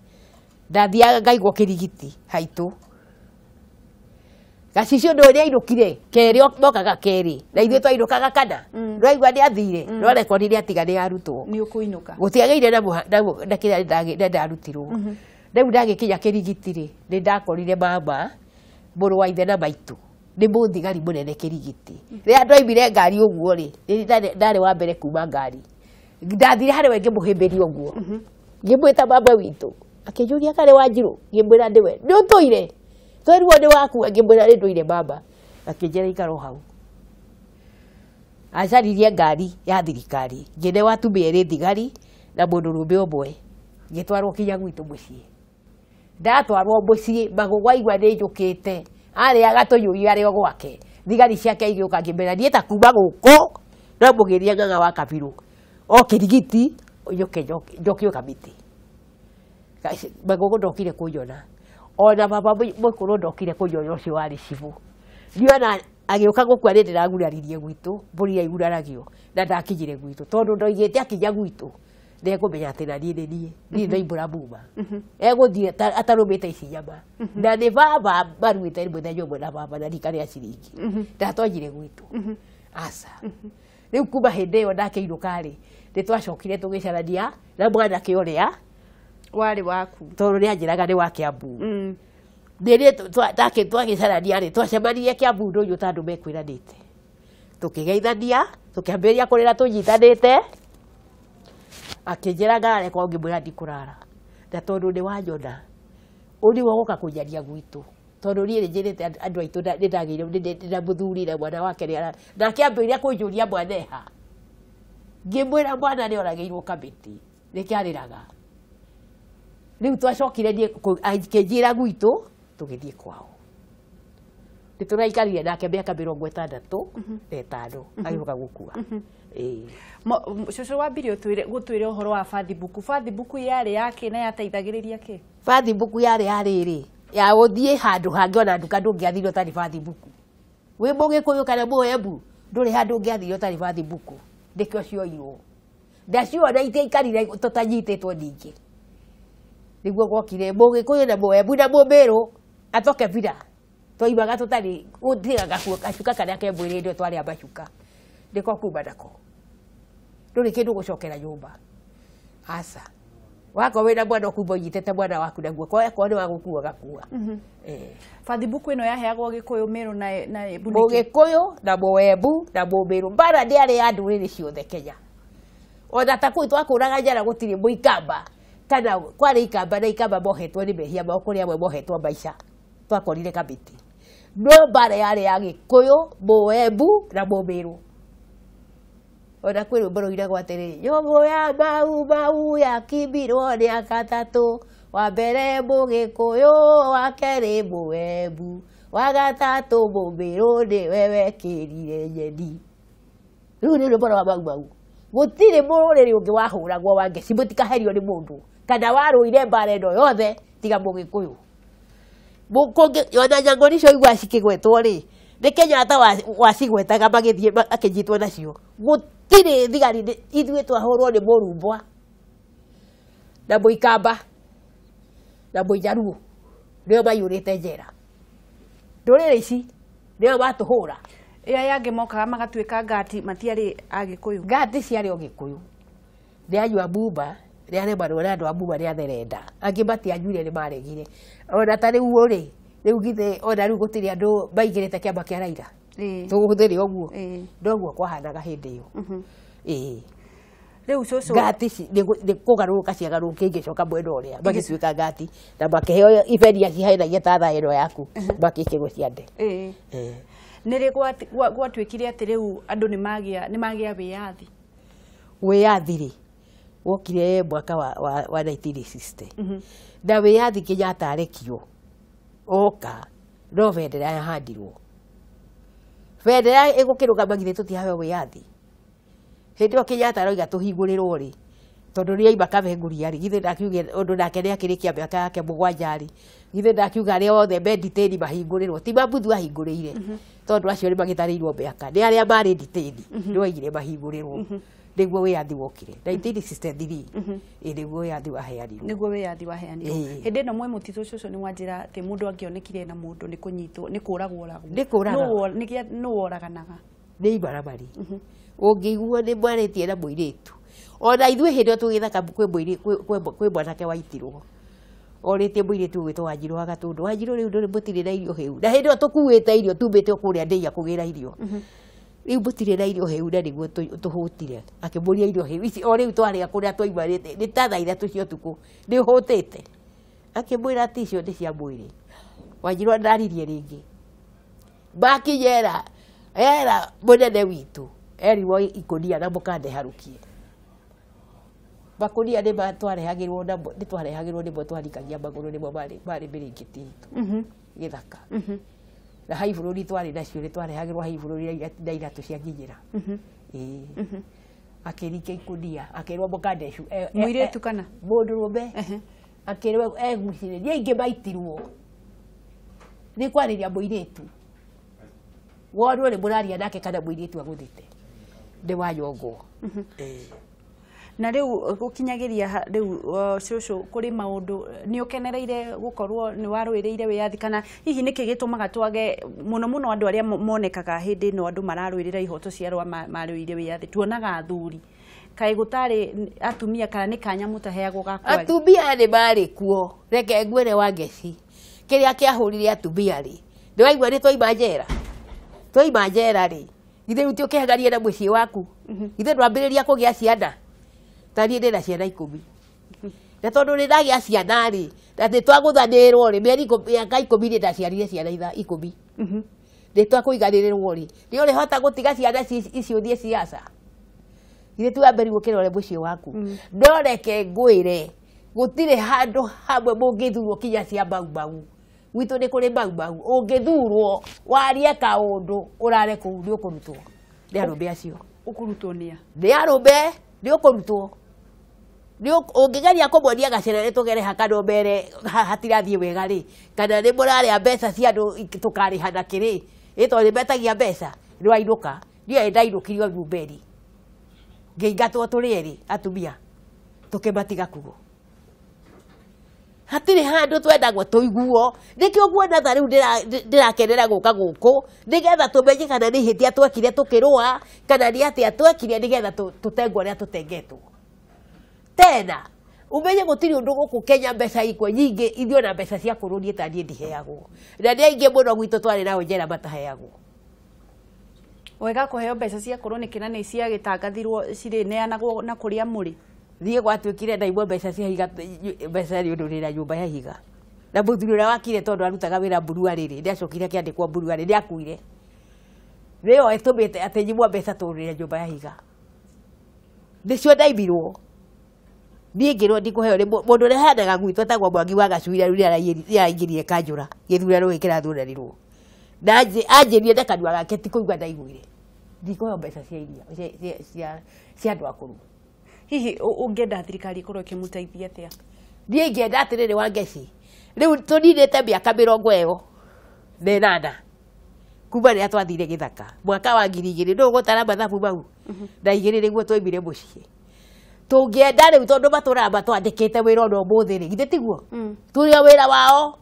[SPEAKER 2] ndathiaga ngaigwo kĩrigiti haitũ. Gacicio ndũĩ nĩ ainũkire kerĩ mokaga kerĩ na ithuĩ twainũkaga kana nĩwaigua nĩ athire no rekondi nĩ atiga nĩ arutwo.
[SPEAKER 1] Nĩ ũkũinũka.
[SPEAKER 2] Gũtiagĩire na kĩrĩa ndarutirwo. Rĩu ndagĩkinya kĩrigiti rĩ nĩ ndakorire mama mũrũ wa ithe na maitũ nĩ mũthigari mũnene kĩrigiti. Rĩrĩa ndoimire ngari ũguo rĩ ndarĩ wa mbere kuma ngari. Ndathire harĩ we ngĩmũhĩmbĩria ũguo. Ngĩmwĩta mama witũ akĩnjũria karĩ Wanjirũ ngĩmwĩra nĩwe. Nĩ ũtũire? Twerirwo nĩ wakua ngĩmwĩra nĩ ndũire mama. Akĩnjĩra ikara o hau. Acaririe ngari ya thirikari ngĩnewa atumia erĩ thigari na mũndũrũme ũmwe ngĩtwarwo kinya gwitũ mũciĩ. Ndatwarwo mũciĩ Magũgũ aigua nĩ njũkĩte arĩaga tũnyũi arĩ o gwake. Thigari ciake igĩũka ngĩmera niĩ ta kuma gũkũ no mũgĩrie ng'ang'a wa kabirũ o kĩrigiti njoke njokio kamĩtĩ. Magũgũ ndokire kũnyona ona baba mũkũrũ ndokire kũnyona ũcio warĩ cibũ. Niona Agĩũka gũkua nĩ ndĩraguraririe gwitũ, mbũri iria iguraragio na ndakinyire gwitũ tondũ ndoigĩte akinya gwitũ nĩekũmenya atĩ na niĩ nĩ niĩ niĩ ndoimbũra muma. Egũthiĩ atarũmĩte ici nyama. Na nĩ baba maruĩte mũthenya ũmwe na baba na rika rĩa ciringi. Ndatonyire gwitũ. Aca. Rĩu kuma hĩndĩ ĩyo ndakĩinũka rĩ, nĩ twacokire tũgĩcarania na mwanake ũrĩa
[SPEAKER 1] warĩ waku
[SPEAKER 2] tondũ nĩanjĩraga nĩ wa Kiambu. Rĩrĩa twagĩcarania rĩ, twacemanirie Kiambu ndũnyũ ta andũ mekwĩranĩte. Tũkĩgeithania, tũkĩambĩrĩria kũrĩra tũnyitanĩte. Akĩnjĩra ngarare kwao ngĩmwĩra ndikũrara. Na tondũ nĩ wanyona, ũrĩ wogoka kũnjaria gwitũ. Tondũ niĩ nĩ njĩrĩte andũ aitũ nĩ ndagĩire nĩ ndamũthurire mwana wake nĩ nake ambĩrĩria kũnjũria mwana eha. Ngĩmwĩra mwana nĩ oragĩirwo kamĩtĩ, nĩkĩo arĩraga. Rĩu twacokire niĩ akĩnjĩra gwitũ tũgĩthiĩ kwao. Nĩ tũraikarire nake mĩaka 65 agĩũka gũkua.
[SPEAKER 1] Cũcũ wambire gũtwĩre ũhoro wa Fathibuku. Fathibuku yarĩ yake na yateithagĩrĩria kĩ?
[SPEAKER 2] Fathibuku yarĩ ya rĩrĩ ya ũthiĩ handũ hangĩ ona nduka ndũngĩathire ũtarĩ Fathibuku. Wĩ Mũgĩkũyũ kana Mũembu ndũrĩ handũ ũngĩathire ũtarĩ Fathibuku. Nĩkĩo cioirwo. Ndaciona itiaikarire tũtanyitĩtwo ningĩ. Nĩguo gwokire Mũgĩkũyũ na Mũembu na Mũmĩrũ atoke bira. Twaimaga tũtarĩ gũtiga gacuka karĩa ke mwĩrĩ ndio twarĩa macuka. Nĩko kuma nako. Ndũrĩ kĩndũ gũcokera nyũmba. Aca. Wakorwo wĩna mwana ũkumba ũnyitĩte mwana waku na guoko, akorwo nĩ wa gũkua gakua.
[SPEAKER 1] Fathibuku ĩno yaheagwo Gĩkũyũ, Mĩrũ na Embu nĩkĩ?
[SPEAKER 2] Mũgĩkũyũ na Mũembu na Mũmĩrũ. Mbara ndĩarĩ ya ndũrĩrĩ ciothe Kenya. Ona ta kũu twakũraga njara gũtirĩ mũikamba. Kana kwarĩ ikamba na ikamba mohetwo nĩ mehia mao kũrĩ amwe mohetwo maica. Twakorire kamĩtĩ. No mbara yarĩ ya Gĩkũyũ, Mũembu na Mũmĩrũ. Ona kwĩ rwĩmbo rũinagwo atĩrĩrĩ, nyũmbũ ya mau mau yakimbirwo nĩ akatatũ, wa mbere Mũgĩkũyũ, wa kerĩ Mũembu, wa gatatũ Mũmĩrũ nĩwe wekĩrire nyeni. Rĩu nĩ rwĩmbo rwa mau mau. Gũtirĩ mũrũrĩrĩ ũngĩ wahũragwo wa ngeci mũtikaherio nĩ mũndũ kana warũire mbara ĩno yothe tiga Mũgĩkũyũ. Ona nyang'ori icio igua cikĩgwetwo rĩ, nĩ Kenyatta wacigwetaga magĩthiĩ akĩnyitwo nacio. Gũtirĩ thigari ithuĩ twahũrwo nĩ Mũrumbwa na Mũikamba na Mũnjaruo nĩo maiyũrĩte njera. Ndũrĩrĩ ici nĩo matũhũra.
[SPEAKER 1] Ĩrĩa yangĩ mokaga magatuĩka ngati matiarĩ Agĩkũyũ.
[SPEAKER 2] Ngati ciarĩ o Gĩkũyũ. Nĩ anyua mumba, nĩ aremarwo nĩ andũ a mumba nĩ atherenda. Angĩ matianyuire nĩ maregire. Ona ta rĩu rĩ, rĩu githĩ ona rĩu gũtirĩ andũ maingĩrĩte kĩama kĩa Raila. Tũhũthĩre ũguo. Noguo kwahanaga hĩndĩ ĩyo.
[SPEAKER 1] Rĩu cũcũ
[SPEAKER 2] ngati nĩ kũgarũrũka ciagarũrũkire igĩcoka mwena ũrĩa magĩtuĩka ngati na makĩheo iberia cihenagia ta thaa ĩno yaku makĩkĩrwo ciande.
[SPEAKER 1] Nĩ rĩ gwatuĩkire atĩ rĩu andũ nĩ magĩa wĩyathi?
[SPEAKER 2] Wĩyathi rĩ wokire mwaka wa 1960. Na wĩyathi Kenyatta arekio oka no bendera yahandirwo. Bendera ĩgũkĩrũgama githĩ tũtiheo wĩyathi. Hĩndĩ ĩyo Kenyatta aroiga tũhingũrĩrwo rĩ, tondũ nĩ aima Kabenguria rĩ, githĩ ndakiuge ũndũ nake nĩ akĩrĩkia mĩaka yake 7 rĩ, githĩ ndakiuga arĩa othe me nditĩni mahingũrĩrwo, ti Mabuthu ahingũrĩire, tondũ acio nĩ magĩtarĩirwo mĩaka, nĩ arĩa marĩ nditĩni nĩ oigire mahingũrĩrwo. Nĩguo wĩyathi wokire 1963, nĩguo wĩyathi waheanirwo.
[SPEAKER 1] Nĩguo wĩyathi waheanirwo. Hĩndĩ ĩno mwĩ mũtitũ cũcũ nĩ wanjĩra atĩ mũndũ angĩonekire na mũndũ nĩ kũnyitwo, nĩ kũragwo oragwo.
[SPEAKER 2] Nĩ kũragwo.
[SPEAKER 1] Nũ woraganaga?
[SPEAKER 2] Nĩ imaramari. Ũngĩigua nĩ mwarĩtie na mũirĩtu. Ona ithuĩ hĩndĩ ĩyo tũgĩthaka kwĩ mwanake waitirwo. Orĩtie mũirĩtu ũgwĩtwo Wanjirũ wa Gatũndũ. Wanjirũ rĩu ndũrĩ mũtirĩ na irio hĩu. Na hĩndĩ ĩyo tũkuĩte irio tumĩte kũrĩa ndĩia kũgĩra irio. Rĩu mũtirĩ na irio hĩu na nĩguo tũhũtire. Akĩmũria irio hĩu ici o rĩu twarĩa kũrĩa twaima nĩ ta thaa 3 cia ũtukũ. Nĩ ũhũtĩte. Akĩmwĩra atĩ icio nĩ cia mwĩrĩ. Wanjirũ ndaririe rĩngĩ. Makinya era mũnene witũ erirwo ikũnia na mũkande harũkie. Makũnia nĩ twarehagĩrwo namo, nĩ twarehagĩrwo nĩmo twarikagia magũrũ nĩmo marĩ mĩrĩngĩti itũ. Gĩthaka. Na hai bũrũri twarĩ nacio nĩ twarehagĩrwo hai bũrũri na iratũ cia nginyĩra. Akĩrikia ikũnia, akĩrwo mũkande
[SPEAKER 1] Mũirĩtu kana?
[SPEAKER 2] Mũndũrũme. Akĩrwo egucĩrĩrie aingĩ maitirwo. Nĩ kwarĩria mũirĩtu. Wonwo nĩ mũraria nake kana mũirĩtu agũthite nĩ wanyongwo.
[SPEAKER 1] Na rĩu gũkinyagiria rĩu cũcũ kũrĩ maũndũ nĩ ũkenereire gũkorwo nĩ warũĩrĩire wĩyathi kana hihi nĩkĩ gĩtũmaga twage mũno mũno andũ arĩa monekaga hĩndĩ ĩno andũ mararũĩrĩra ihoto cia arĩa marũĩrĩire wĩyathi tuonaga athuri kaĩ gũtarĩ atumia kana nĩ kanya mũtaheagwo ga kwaria?
[SPEAKER 2] Atumia nĩ marĩ kuo. Reke ngwĩre Wangeci kĩrĩa kĩahũrire atumia rĩ nĩ waigua nĩ twaima njera twaima njera rĩ githĩ rĩu ti ũkĩhanganie na mũciĩ waku githĩ ndwambĩrĩria kũgĩa ciana ta niĩ ndĩna ciana 10 na tondũ nĩ ndagĩa ciana rĩ na nĩ twagũthanĩrwo rĩ mĩaka 10 nĩ ndaciarire ciana 10 nĩ twakũiganĩrĩrwo rĩ nĩ ũrĩhota gũtiga ciana icio ũthiĩ siasa githĩ ti wambere ũkĩrore mũciĩ waku. No reke ngwĩre gũtirĩ handũ hamwe mũngĩthurwo kinya cia Mau Mau gwitũ nĩ kũrĩ Mau Mau ũngĩthurwo warie kaũndũ ũrare kũu nĩ ũkũrutwo nĩ arũme acio.
[SPEAKER 1] Ũkũrutwo nĩ a?
[SPEAKER 2] Nĩ arũme nĩ ũkũrutwo. Ũngĩgeria kũmonia gacerere tũgere ha kana ũmere hatirathiĩ wega rĩ kana nĩ mũrarĩa mbeca cia andũ tũkarĩha na kĩrĩ ĩ tondũ nĩ metagia mbeca nĩ wainũka. Niĩ ndainũkirio nyumberi ngĩingatwo tũrĩ erĩ atumia tũkĩmatiga kuo. Hatirĩ handũ twendagwo tũiguo nĩkĩo nguona ta rĩu ndĩrakenera gũka gũkũ nĩgetha tũmenye kana nĩ ihĩtia twekire tũkĩrũa kana nĩ atĩa twekire nĩgetha tũtengwo ũrĩa tũtengetwo. Tena umenye gũtirĩ ũndũ gũkũ Kenya mbeca ikwo nyingĩ ithuĩ ona mbeca cia kũrũ niĩ ta niĩ ndiheagwo na nĩ aingĩ mũno gwitũ twarĩ nao njera mataheagwo.
[SPEAKER 1] Wega kũheo mbeca cia kũrũ nĩkĩ na nĩ ciagĩtangathirwo cirĩneanagwo na kũrĩa mũrĩ?
[SPEAKER 2] Thiĩ gwatuĩkire ndaimwo mbeca cia higa mbeca nĩ ũndũ ndĩna nyũmba ya higa na mũthuri ũrĩa wakire tondũ arutaga wĩra mburuarĩ rĩ nĩacokire akĩandĩkwo mburuarĩ nĩakuire nĩyo ĩtũmĩte atĩ nyimwo mbeca tondũ ndĩna nyũmba ya higa nĩcio ndaimirwo. Niĩ ngĩrwo ndikũheo nĩ mũndũ ũrĩa ũheanaga gwitũ etagwo Mwangi wa Gacuira rĩu nĩaraingĩrire kanjũra gĩthurano gĩkĩ kĩrathuranirwo na anjĩrire na kanua gake ti kũigua ndaiguire ndikũheo mbeca cia iria cia andũ akũrũ.
[SPEAKER 1] Hihi ũngĩenda thirikari ĩkorwo ĩkĩmũteithia atĩa?
[SPEAKER 2] Niĩ ingĩenda atĩrĩrĩ Wangeci rĩu tũninĩte mĩaka 48 kuma rĩrĩa twathire gĩthaka mwaka wa 2000 nũ ũgũtara mathabu mau na 2 nĩguo twaimire mũciĩ. Tũngĩenda rĩu tondũ matũraga matwandĩkĩte wĩra ona ũmũthĩ rĩ githĩ tiguo tũrĩ o wĩra wao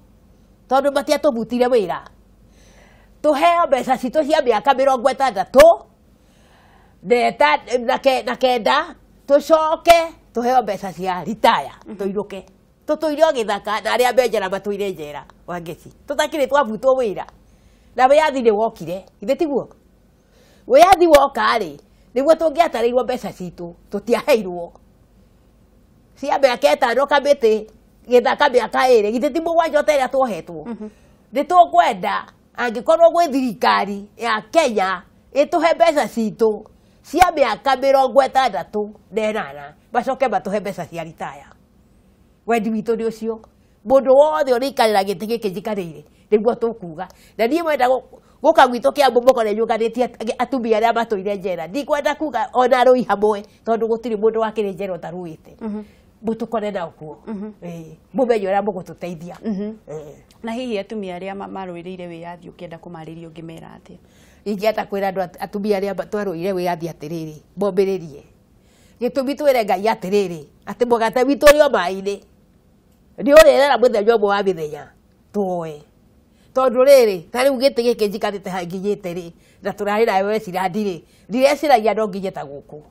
[SPEAKER 2] tondũ matiatũbutire wĩra tũheo mbeca citũ cia mĩaka 69 tũcoke tũheo mbeca cia ritaya tũinũke tũtũire o gĩthaka na arĩa me njera matũire njera Wangeci tũtakĩrĩ twabutwo wĩra na wĩyathi nĩ wokire githĩ tiguo wĩyathi woka rĩ nĩguo tũngĩatarĩirwo mbeca citũ tũtiaheirwo cia mĩaka 5 kamĩtĩ gĩthaka mĩaka 2 githĩ ti 7 ta ĩrĩa twohetwo. Nĩ tũkwenda angĩkorwo gwĩ thirikari ya Kenya ĩtũhe mbeca citũ cia mĩaka 68 macoke matũhe mbeca cia ritaya. Wendi witũ nĩ ũcio mũndũ wothe ũrĩikarĩra gĩtĩ gĩkĩ njikarĩire nĩguo tũkuga na niĩ mwenda gũka gwitũ Kĩambu mũkore nyũnganĩtie atumia arĩa matũire njera ndikwenda kuga ona arũi hamwe tondũ gũtirĩ mũndũ wakĩrĩ njera ũtarũĩte mũtũkore nao kuo mũmenye ũrĩa mũgũtũteithia.
[SPEAKER 1] Na hihi atumia arĩa marũĩrĩire wĩyathi ũkĩenda kũmarĩria ũngĩmera atĩa?
[SPEAKER 2] Ingĩenda kwĩra andũ atumia arĩa twarũĩrĩire wĩyathi atĩrĩrĩ mombĩrĩrie gĩtũmi twĩre Ngai atĩrĩrĩ atĩ mũgate witũ ũrĩ o maĩ-inĩ nĩ ũrĩrera mũthenya ũmwe wa mĩthenya tuoe tondũ rĩrĩ ta rĩu gĩtĩ gĩkĩ njikarĩte haha nginyĩte rĩ na tũrarĩ nawe Westland rĩ ndireciragia no nginye ta gũkũ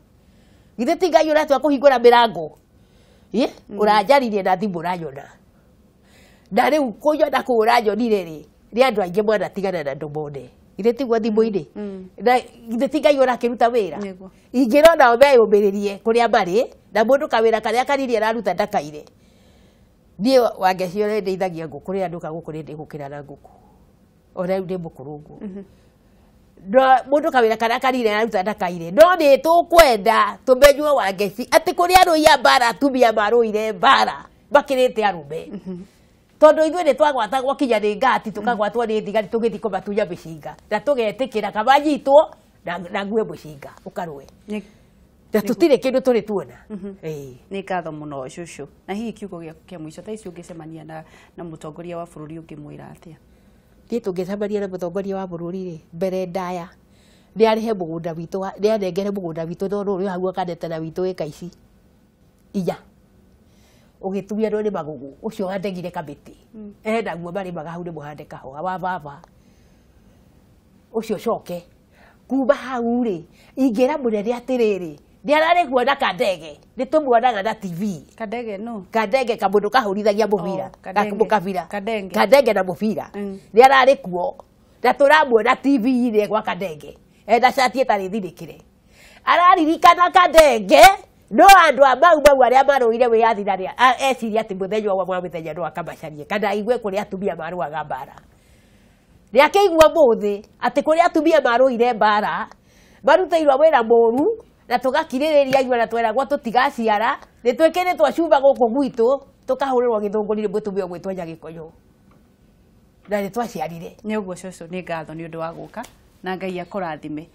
[SPEAKER 2] githĩ ti Ngai ũratua kũhingũra mĩrango ũranjaririe na thimũ ũranyona na rĩu kũnyona kũu ũranyonire rĩ nĩ andũ aingĩ mwanatigana na ndũmone githĩ tiguo thimũ-inĩ na githĩ ti Ngai ũrakĩruta wĩra ingĩra onao meyũmĩrĩrie kũrĩa marĩ na mũndũ kawĩra karĩa kanini araruta ndakaire. Niĩ Wangeci ũrĩa ndeithagia ngũkũ rĩrĩa ndoka gũkũ nĩ ndĩgũkĩra na ngũkũ ona rĩu ndĩ mũkũrũ ũguo mũndũ kawĩra karĩa kanini araruta ndakaire no nĩ tũkwenda tũmenywo Wangeci atĩ kũrĩ arũi a mbara atumia marũire mbara makĩrĩte arũme tondũ ithuĩ nĩ twagwatagwo kinya nĩ ngati tũkagwatwo nĩ thigari tũgĩthiĩ kũmatunya mĩcinga na tũgetĩkĩra kaba nyitwo na ngue mũcinga ũkarũe na tũtirĩ kĩndũ tũrĩ tuona.
[SPEAKER 1] Nĩ ngatho mũno cũcũ. Na hihi kiugo gĩaku kĩa mũico thaa ici ũngĩcemania na mũtongoria wa bũrũri ũngĩmwĩra atĩa?
[SPEAKER 2] Niĩ tũngĩcemania na mũtongoria wa bũrũri rĩ, mbere ndaya nĩ arĩhe mũgũnda witũ, nĩ anengere mũgũnda witũ, tondũ ũrĩa hau akanetera witũ ĩka ici inya ũgĩtuyanwo nĩ magũgũ ũcio wandegire kamĩtĩ enaguo marĩmaga hau nĩ mũhande kahũa wa baba ũcio. Coke kuma hau rĩ, ingĩra mũnene atĩrĩrĩ, nĩ ararĩ kuona Kandege, nĩ tũmuonaga na TV.
[SPEAKER 1] Kandege no?
[SPEAKER 2] Kandege kamũndũ kahũrithagia mũbira.
[SPEAKER 1] Oh, Kadenge.
[SPEAKER 2] Mũkabira.
[SPEAKER 1] Kadenge.
[SPEAKER 2] Kandenge na mũbira. Nĩ ararĩ kuo na tũramuona TV-inĩ gwa Kandenge ena cati ĩtarĩ thirĩkĩre. Araririkana Kandenge, no andũ a Mau Mau arĩa marũire wĩyathi na eciria atĩ mũthenya ũmwe wa mĩthenya no akamacarie kana aigue kũrĩa atumia marũaga mbara. Nĩ akĩigua mũthĩ atĩ kũrĩa atumia marũire mbara, marutĩirwo wĩra mũru na tũgakirĩrĩria igua na tweragwo tũtigaciara, nĩ twĩkĩrĩtwo cuma gũkũ gwitũ, tũkahũrĩrwo gĩthũngũri nĩ mũtumia ũgwĩtwo Nyagĩkũyũ, na nĩ twaciarire.
[SPEAKER 1] Nĩ ũguo cũcũ, nĩ ngatho nĩ ũndũ wa gũka na Ngai akũrathime.